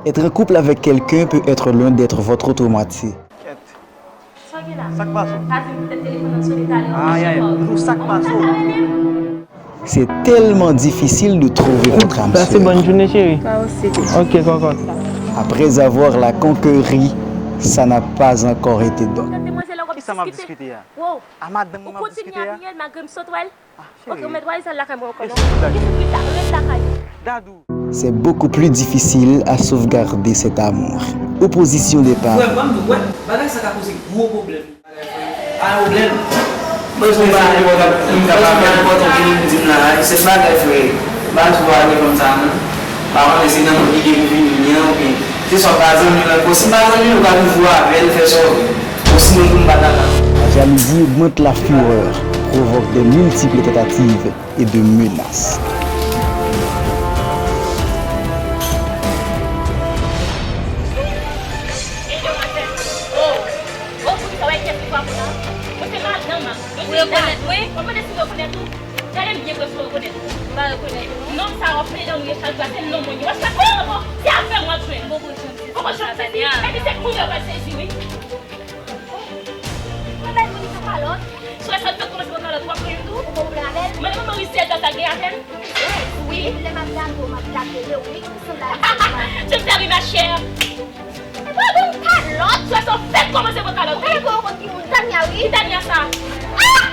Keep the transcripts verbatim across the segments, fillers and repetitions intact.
Être en couple avec quelqu'un peut être loin d'être votre autre moitié. Sa k pase w? Ay, ay, Doudou, sa k pase w? C'est tellement difficile de trouver votre âme Pase sœur. Bòn jounen cheri. Toi aussi. Ok, kokot. Après avoir la conquérie, ça n'a pas encore été donné. Kisa m ap diskite a? A madanm mwen m ap diskite a? Malgre m sot wè l. Cheri, Mèt wè l lakay mwen ankò. Esou dak. Ret lakay. Dadou. C'est beaucoup plus difficile à sauvegarder cet amour. Opposition des parents. Frè, ban m di w, wè, bagay sa ka koze gwo pwoblèm. Pa gen pwoblèm. Mwen se yon bagay ki pa ka, ki pa ka nenpòt yon ki vin di m la, se bagay frè. Baz ou pa gen fanm sa non. Pa konnen se nan moun ki gen pou vini an oubyen se swa pa zanmi l ankò. Si pa zanmi l, ou ka toujou avè l, fè sa w vle. Ou sinon pou m pa ta la. La jalousie augmente la fureur, provoque de multiples tentatives et de menaces. Ou rekonèt mwen? Ou mande si m rekonèt ou? M pa rekonèt ou non. Nonm sa w ap plede ann rechal gras, se nonm mwen ye. W ap fè kòman ankò? Se avè m w ap jwenn. Poko janm sezi. Epi se kounye a w pral sezi wi. Mwen bay Monica kalòt. Sou sa l fèk kòmanse pran kalòt, w ap pran youn tou? Ou gen pwoblèm avè l? Mande manman Rizyèl sa l gen avè l. Wi, lè m ap gade w, m ap gade w, wi, ou sanble avè l. Tu me fais rire, ma chère. Mwen ban w kalòt. Sou sa l fèk kòmanse pran kalòt, wi. Ou konnen pou yon moun Tanya, wi. Ki Tanya sa? Ah!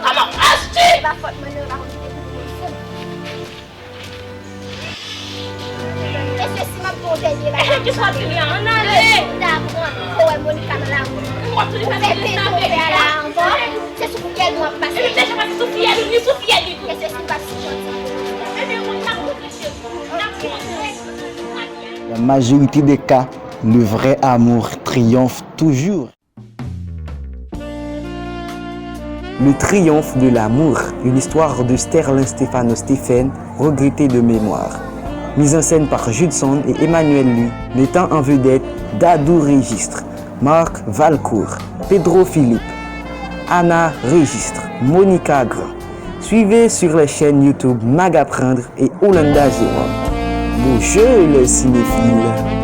Kòman oztu? Se pa fòt mwen non, e pa konn kite pou moun fou. Mesye, si m ap gon dènye bagay, m ap gon dènye. Ann ale! M ta pran, m ko wè Monica nan lari. Ou fè pete w fè a la ankò. Se sou fyèl nou ap pase. Mesye, si m pa sou janti. La majorité des cas, le vrai amour triomphe toujours. Le triomphe de l'amour, une histoire de Sterlin Stéphano Stéphane, regretté de mémoire. Mise en scène par Judson et Emmanuel Louis, mettant en vedette Dadou Registre, Marc Valcourt, Pedro Philippe, Anna Registre, Monica Grand. Suivez sur les chaînes YouTube Mag Apprendre et Olanda Jérôme. Beau jeu, les cinéphiles!